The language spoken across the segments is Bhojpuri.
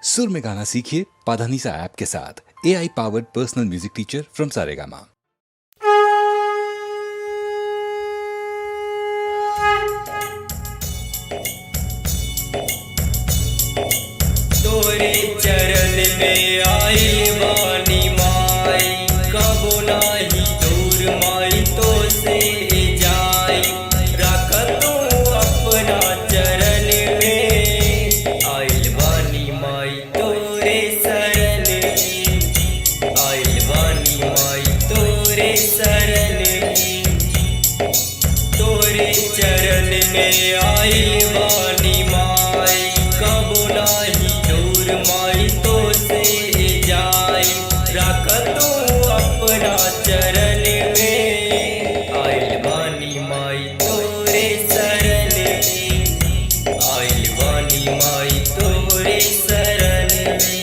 सुर में गाना सीखिए पाधानीसा ऐप के साथ। AI powered personal music teacher from Saregama. तोरे चरण में आइल बानी माई, कबो नाही दूर माई तो से जाई। रख तू अपना चरण में, आइल बानी माई तोरे शरण में, आइल बानी माई तोरे शरण में। तोरे चरण में आइल बानी माई, कबो नाही दूर माई तो से जाई। रख तू अपना चरण में, आइल बानी माई तोरे शरण में, आइल बानी माई तोरे शरण में।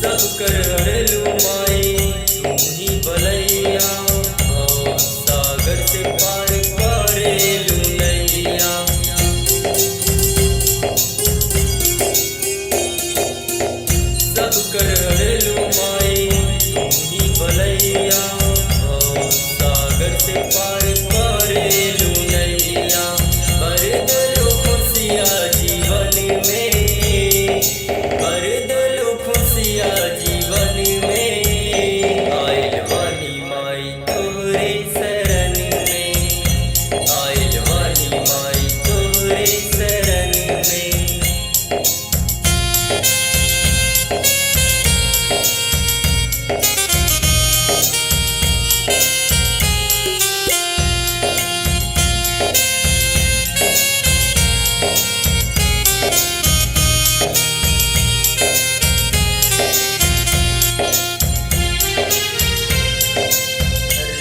सब कर हरलू माई तू ही बलैया, भव सागर से पार करेलू नैया। सब कर हरलू माई तू ही बलैया, भव सागर से पार करेलू नैया। भर दलो खुशिया जीवन में, भर दलो खुशिया जीवन में। आइल बानी माई तोरे शरण में, आइल बानी माई तोरे शरण में।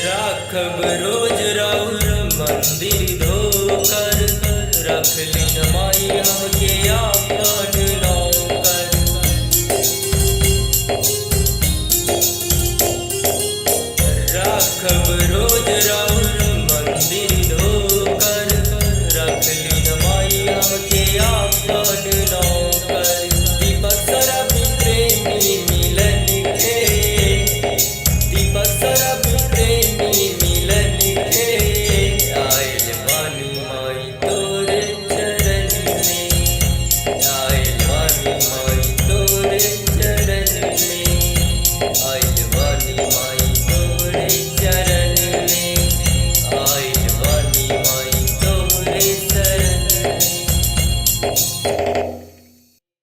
राखब रोज राउर मंदिर धोकर, रख लीन माई हमके आपन नौकर। राखब रोज राउर मंदिर धोकर, रख लीन माई हमके आपन नौकर।